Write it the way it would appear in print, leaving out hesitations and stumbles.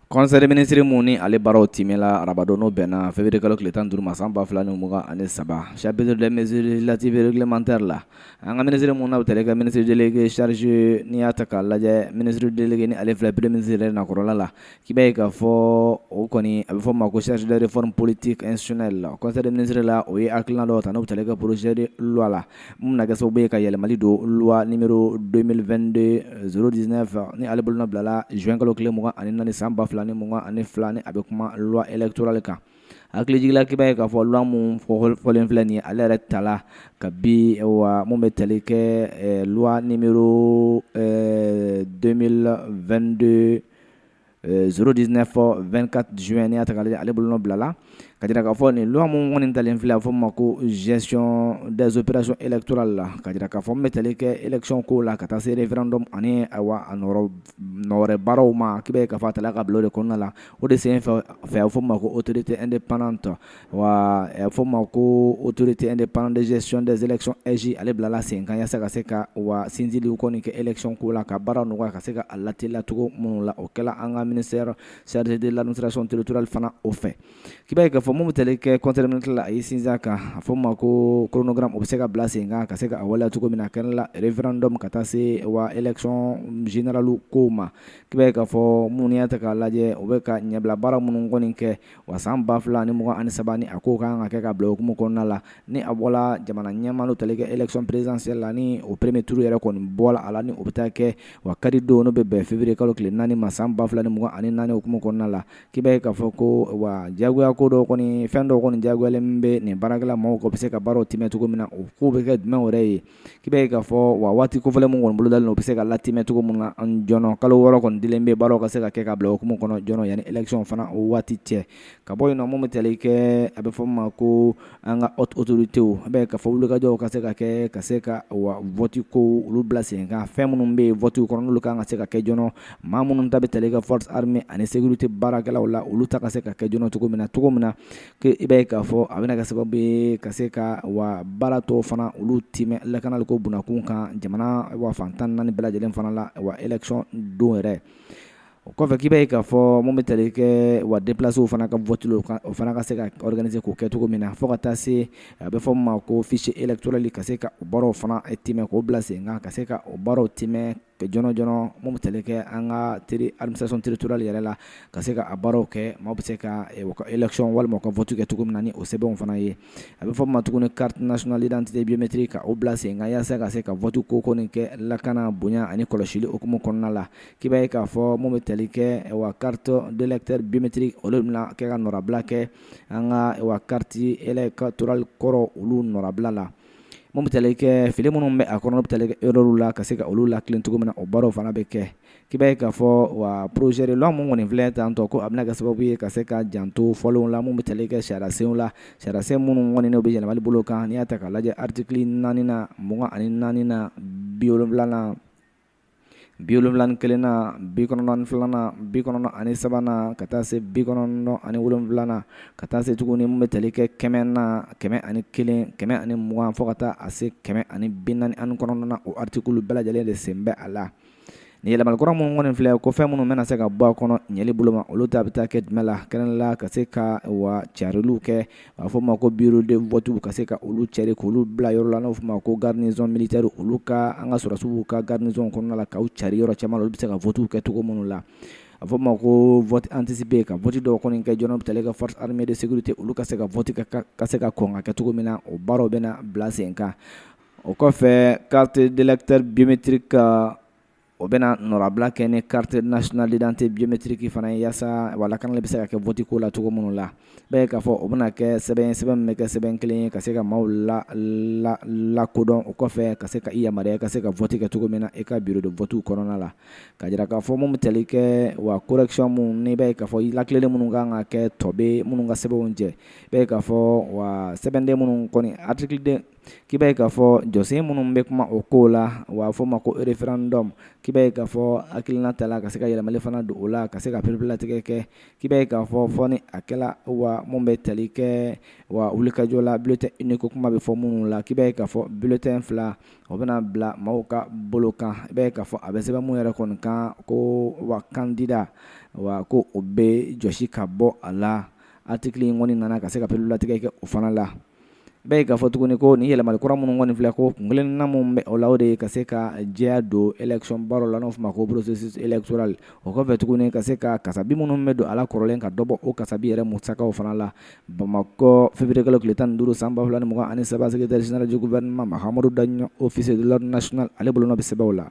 Conseil des ministres mun ni ale baaraw timɛla arabadon, n'o bɛnna février kalo tile 15 ma san 2023, chapitre des mesures législatives et réglementaires la, an ka ministre mun n'a bɛ tali kɛ ministre délégué chargé, n'i y'a ta k'a lajɛ, ministre délégué ni ale filɛ premier ministre yɛrɛ nakɔrɔla la, k'i b'a ye k'a fɔ o kɔni a bɛ fɔ ma ko chargé des réformes politiques institutionnelles. Conseil des ministres la, o ye hakilina dɔw ta n'o bɛ tali kɛ projet de loi la mun bɛna kɛ sababu ye ka yɛlɛmali don loi numéro 2022 019 ni ale bolonɔ bilala juin kalo tile 24 san 2022, ni a bɛ kuma loi électorale kan. Hakilijigila, k'i b'a ye k'a fɔ loi mun fɔlen filɛ nin ye, ale yɛrɛ tala ka bi wa mun bɛ tali kɛ loi numéro 2022 019 24 juin, n'i y'a ta k'a lajɛ, ale bolonɔ bilala ka jira k'a fɔ nin loi mun kɔni talen filɛ, a fɔ ma ko gestion des opérations électorales la, ka jira k'a fɔ mun bɛ tali kɛ élection ko la ka taa se référendum ani ayiwa a nɔrɔ baaraw ma. K'i b'a ye k'a fɔ a tala ka bila o de kɔnɔna la. O de sen fɛ, a bɛ fɔ ma ko autorité indépendante wa a bɛ fɔ ma ko autorité indépendante de gestion des élections AIGE. Ale bilala sen kan yaasa ka se ka wa sinziliw kɔni kɛ élection ko la, ka baara nɔgɔya, ka se ka a lateliya cogo minnu la. O kɛla an ka ministère chargé de l'administration territoriale fana o fɛ. K'i b'a ye k'a fɔ mun bɛ tali kɛ conseil des ministres la, a y'i sinsin a kan, a fɔ ma ko chronogramme, o bɛ se ka bila sen kan ka se ka a waleya cogo min na, kɛrɛn la référendum ka taa se wa élection générale kow ma. K'i b'a ye k'a fɔ mun y'a ta k'a lajɛ, o bɛ ka ɲɛbila baara minnu kɔni kɛ wa san 2023, ni a ko kan ka kɛ ka bila hukumu kɔnɔna la, ni a bɔla jamana ɲɛmaa n'o tali kɛ élection présidentielle la, ni o premier tour yɛrɛ kɔni bɔla a la, ni o bɛ taa kɛ wa kari don, n'o bɛ bɛn février kalo tile 4 ma san 2024 hukumu kɔnɔna la. K'i b'a ye k'a fɔ ko wa diyagoya ko dɔw kɔni, fɛn dɔw kɔni diyagoyalen bɛ nin baarakɛla maaw kan, u bɛ se ka baaraw timɛ cogo min na. O ko bɛ kɛ jumɛn wɛrɛ ye? K'i b'a ye k'a fɔ wa waati kofɔlen mun kɔni bolodalen, o bɛ se ka latimɛ cogo min na joona. Kalo 6 kɔni dilen bɛ baaraw ka se ka kɛ ka bila hukumu kɔnɔ joona yanni élection fana o waati cɛ. Ka bɔ yen nɔ, mun bɛ tali kɛ, a bɛ fɔ min ma ko an ka haute autorité, a bɛ k'a fɔ wulikajɔw ka se ka kɛ ka se ka wa vote ko olu bila sen kan. Fɛn minnu bɛ yen vote kɔnɔ, n'olu kan ka se ka kɛ joona, maa minnu ta bɛ tali kɛ force armée ani sécurité baarakɛlaw la, olu ta ka se ka kɛ joona cogo min na, i b'a ye k'a fɔ a bɛna kɛ sababu ye ka se ka wa baara tɔw fana olu timɛ lakanali ko bunakun kan jamana wa fan 14 bɛɛ lajɛlen fana la wa élection don yɛrɛ. O kɔfɛ, k'i b'a ye k'a fɔ mun bɛ tali kɛ wa déplacés fana ka vote, o fana ka se ka organiser k'o kɛ cogo min na, fo ka taa se a bɛ fɔ min ma ko fichier électoral, ka se ka o baaraw fana timɛ k'o bila sen kan, ka se ka o baaraw timɛ joona joona. Mun bɛ tali kɛ an ka administration territoriale yɛrɛ la, ka se ka a baaraw kɛ, maaw bɛ se ka u ka élection walima u ka vote kɛ cogo min na ni o sɛbɛnw fana ye. A bɛ fɔ min ma tuguni carte nationale d'identité biométrique, ka o bila sen kan yaasa ka se ka vote ko kɔni kɛ lakana, bonya ani kɔlɔsili hukumu kɔnɔna la. K'i b'a ye k'a fɔ mun bɛ tali kɛ wa carte d'électeur biométrique, olu bɛna kɛ ka nɔrabila kɛ an ka wa carte électorale kɔrɔ, olu nɔrabila la. Mun bɛ tali kɛ fili minnu bɛ a kɔnɔ, bɛ tali kɛ erreur la, ka se ka olu latilen cogo min na, o baaraw fana bɛ kɛ. K'i b'a ye k'a fɔ wa projet de loi mun kɔni filɛ tantɔ, ko a bɛna kɛ sababu ye ka se ka janto fɔlenw la, mun bɛ tali kɛ sariyasenw la, sariyasen minnu kɔni n'o bɛ yɛlɛmali bolo kan. N'i y'a ta k'a lajɛ, article 4 na, 24 na, 70 na, 71 na, 92 na, 93 na, ka taa se 97 na, ka taa se tuguni mun bɛ tali kɛ 100 na, 101, 120, fo ka taa a se 149 na, o article bɛɛ lajɛlen de sen bɛ a la. Nin yɛlɛmali kura minnu kɔni filɛ ko fɛn minnu bɛna se ka bɔ a kɔnɔ ɲɛli bolo ma, olu ta bɛ taa kɛ jumɛn la? Kɛrɛn la, ka se ka wa cariliw kɛ, a bɛ fɔ o ma ko bureau de vote, ka se ka olu cɛri k'olu bila yɔrɔ la, n'o fɔ ma ko garnison militaire, olu ka an ka sɔrɔdasiw ka garnison kɔnɔna la, k'u cari yɔrɔ caman, olu bɛ se ka vote kɛ cogo minnu la. A fɔ ma ko vote anticipé, ka vote dɔw kɔni kɛ joona, bɛ tali kɛ force armée de sécurité, olu ka se ka vote ka se ka kɔn ka kɛ cogo min na, o baaraw bɛna bila sen kan. O kɔfɛ, carte d'électeur biométrique, o bɛna nɔrabila kɛ ni carte nationale d'identité biométrique fana ye, yaasa wa lakanali bɛ se ka kɛ vote ko la cogo minnu la. Bɛɛ ye k'a fɔ o bɛna kɛ sɛbɛn, sɛbɛn min bɛ kɛ sɛbɛn kelen ye ka se ka maaw la la lakodɔn. O kɔfɛ, ka se ka i yamaruya ka se ka vote kɛ cogo min na i ka bureau de vote kɔnɔna la. Ka jira k'a fɔ mun bɛ tali kɛ wa correction mun, n'i b'a ye k'a fɔ latileli minnu kan ka kɛ, tɔ bɛ minnu ka sɛbɛnw jɛ, i b'a ye k'a fɔ wa sɛbɛnden minnu kɔni article den K'i b'a ye k'a fɔ jɔsen minnu bɛ kuma o ko la, wa a fɔ ma ko référendum, k'i b'a ye k'a fɔ hakilina tala ka se ka yɛlɛmali fana don o la, ka se ka pereperelatigɛ kɛ. K'i b'a ye k'a fɔ fɔ ni a kɛla wa mun bɛ tali kɛ wa wulikajɔ la, bulletin unique ko kuma bɛ fɔ minnu la, k'i b'a ye k'a fɔ bulletin fila o bɛna bila maaw ka bolo kan. I b'a ye k'a fɔ a bɛ sɛbɛn mun yɛrɛ kɔni kan ko wa candidat, wa ko o bɛ jɔsi ka bɔ a la. Article in kɔni nana ka se ka pereperelatigɛ kɛ o fana la. I b'a ye k'a fɔ tuguni ko nin yɛlɛmali kura minnu kɔni filɛ, ko kun kelenna mun bɛ o la, o de ye ka se ka jɛya don élection baaraw la, n'o fɔ ma ko processus électoral. O kɔfɛ tuguni, ka se ka kasabi minnu bɛ don a la kɔrɔlen, ka dɔ bɔ o kasabi yɛrɛ musakaw fana la. Bamakɔ, février kalo tile 15 san 2023, secrétaire général du gouvernement Mahamadou Daɲɔ, officier de l'ordre national, ale bolonɔ bɛ sɛbɛnw la.